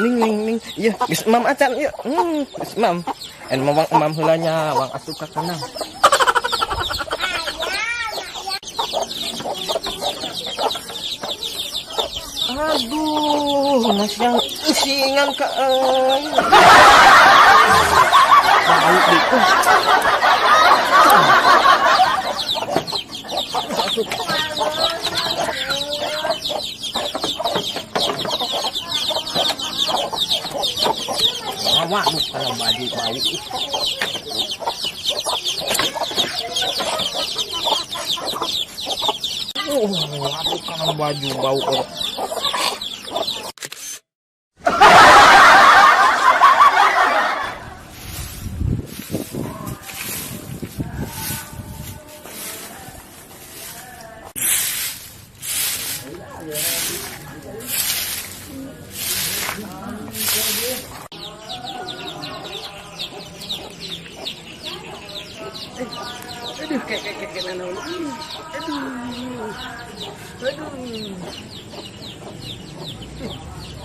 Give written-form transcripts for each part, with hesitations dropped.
Ning ning ning, iya, geus emam acan ieu. Geus emam. En mawang emam heula nya, wang asup ka kandang. Aduh, masih yang usingan ka euy. Bau ditu. Asup. Waduh, kalau baju bau. Waduh, kalau baju bau. Aduh, kayak naon. Aduh. Aduh.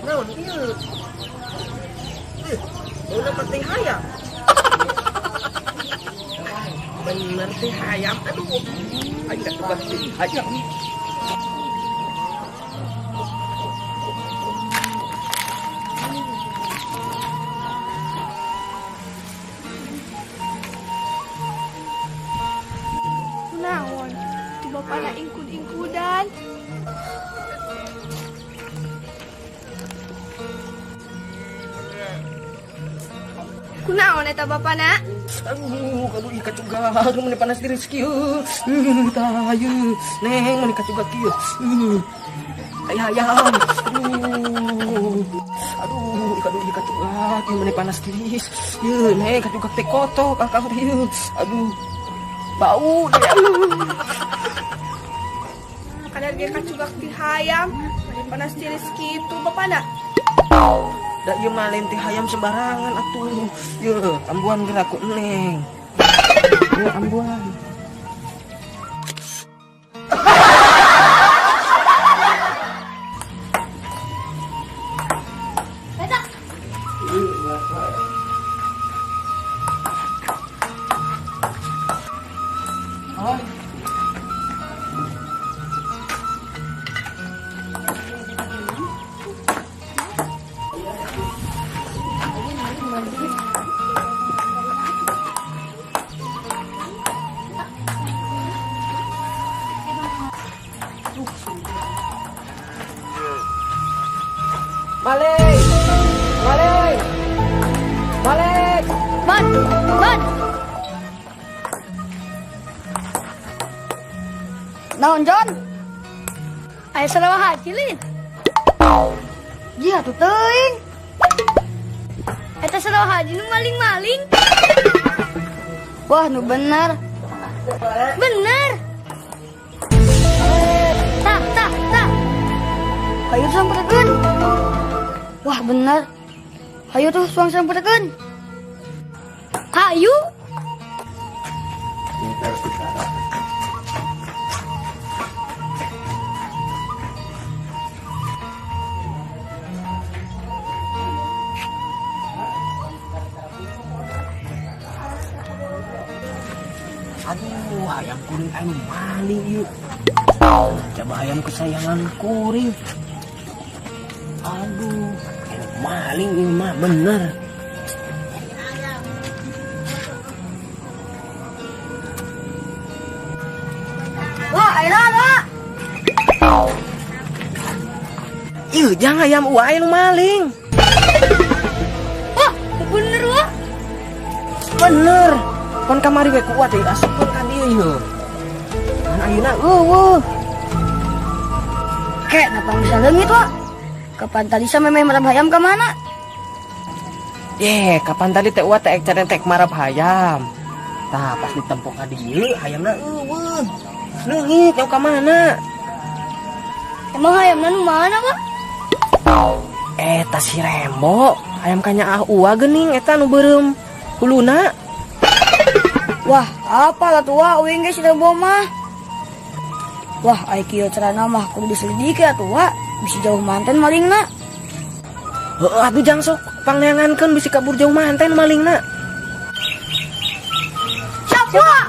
Naon ieu? Bauna penting hayam. Bener teh hayam. Aduh. Aing katugas teh hayam. Naon, tu bapana ingkud-ingkudan. Kunaon eta bapana? Aduh, aduh ieu kacugak mun panas tiris kieu. Tah ieu, neng mun kacugak kieu. Ai hayam. Aduh. Aduh, aduh ieu kacugak ieu mun panas tiris. Ieu neng kacugak teh kotok akang teh ieu. Aduh. Bau deh. Kadar ge kacugak ti hayam, mani panas tiris kitu bapana. Da ieu mah lain ti hayam sembarangan atuh. Yeuh, ambuan geura ku neng. Yeuh, ambuan. Balik! Balik! Balik! Ban! Ban! Naon, John? Aya salawa haji, Lin. Jia tuh teuing. Eta salawa haji nu maling-maling. Wah, nu bener. Bener. Tah, tah, tah. Hayu samperkeun. Wah, bener. Hayu tuh suang samperkeun. Hayu. Aduh, hayam kuring anu maling ieu. Coba hayam kesayangan kuring. Aduh, anu maling ieu mah bener. Ih, jangan ayam uwa nu maling. Wah, bener wah. Bener. Pon kamari we ku uwa teh asupkeun ka dieu ieu. Kan ayeuna eueuh. Kek, napa bisa leungit wah? Kapan tadi sama memeh marab hayam ka mana? Ye, kapan tadi teh uwa teh ek marab hayam. Tah, pas ditempok ka dieu hayamna eueuh. Leungit jauh ka mana? Emang hayamna nu mana, Pak? Eta si Rembo, hayam kanyaah uwa geuning eta nu beureum huluna. Wah, apalah tua uing ge si Rembo mah. Wah, ai kieu carana mah kudu diselidiki atuh, Wak. Bisi jauh manten malingna. Heueuh atuh jang sok pangneangankeun bisi kabur jauh manten malingna. Siap, Wak.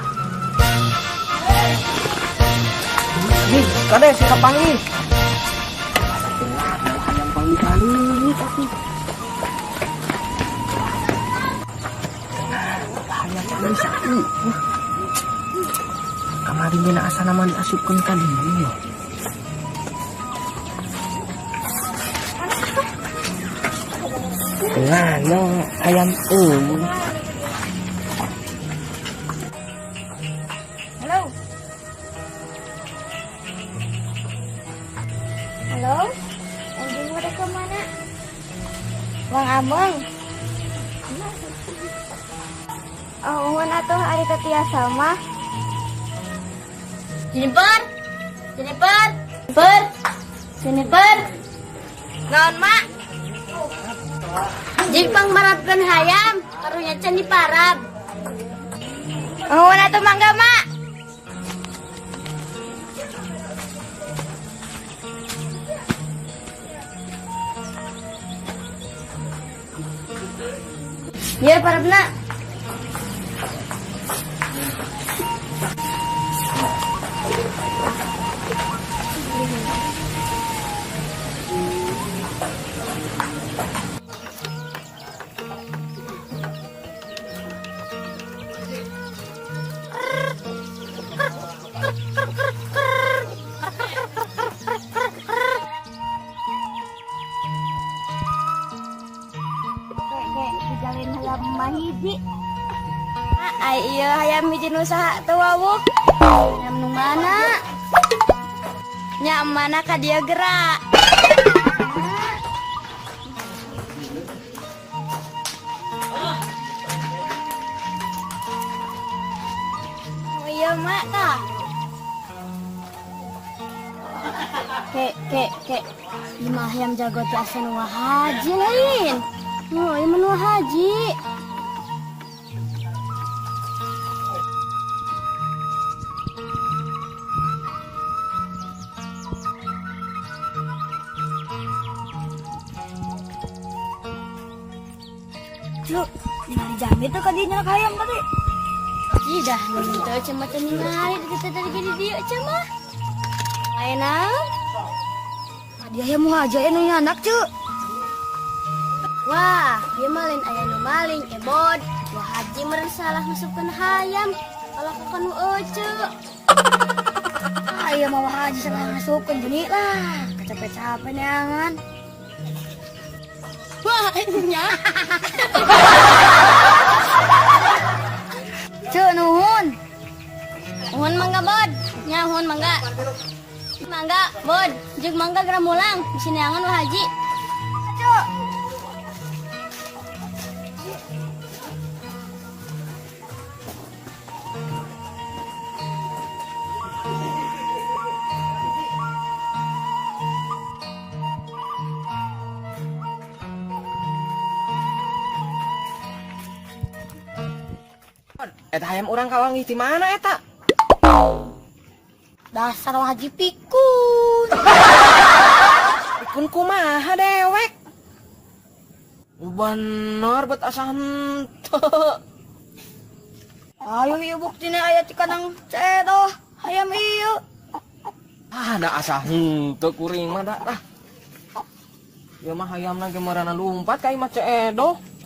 Nih, kade si kapanggih. Hayam panggih atuh. Hayam satu. Kamari geuna asana mah diasupkeun ka dieu. Nah, no, ayam eueuh. Halo. Halo. Anjing udah ke mana? Bang Ameng. Oh, mohon atuh ari teh tiasa mah. Jennifer. Jennifer. Jennifer. Jennifer. Naon, Mak? Jing pangmarabkeun hayam, karunya can diparab. Nuhun atuh mangga, Mak. Ieu parabna. Hiji. Ai ieu hayam hiji nu saha teu wawuh. Hayam nu mana? Nya mana ka dieu gerak. Oh iya mak tah. Ke ke ke. Ieu mah hayam jago teh asa nu haji lain. Oh, ieu mah nu haji. Cuk, ningali jambi tuh kadinya hayam tadi. Ih dah, teu cuma teu ningali teu tadi di dieu cuma. Lain naon? Adi hayam mah aja nu anak, Cuk. Wah, ieu mah lain aya nu maling, ebod. Wah haji meureun salah masukkeun hayam. Kalau ka nu euceu. Ah, ieu mah haji salah masukkeun jeuni lah. Capek-capek neangan. Wah, nya. Cuk, nuhun. Nuhun mangga, Bod. Nya nuhun mangga. Mangga, Bod. Jeung mangga geura mulang. Bisi neangan wah haji. Cuk. Eta hayam urang kawangi di mana eta? Dasar haji pikun. Pikun kumaha dewek? Bener bet asa henteu. Ayo ieu buktina aya ti kanang cedoh hayam ieu. Ah, da asa henteu kuring mah da. Ah. Ieu mah hayamna ge marana lumpat ka imah Ceedoh.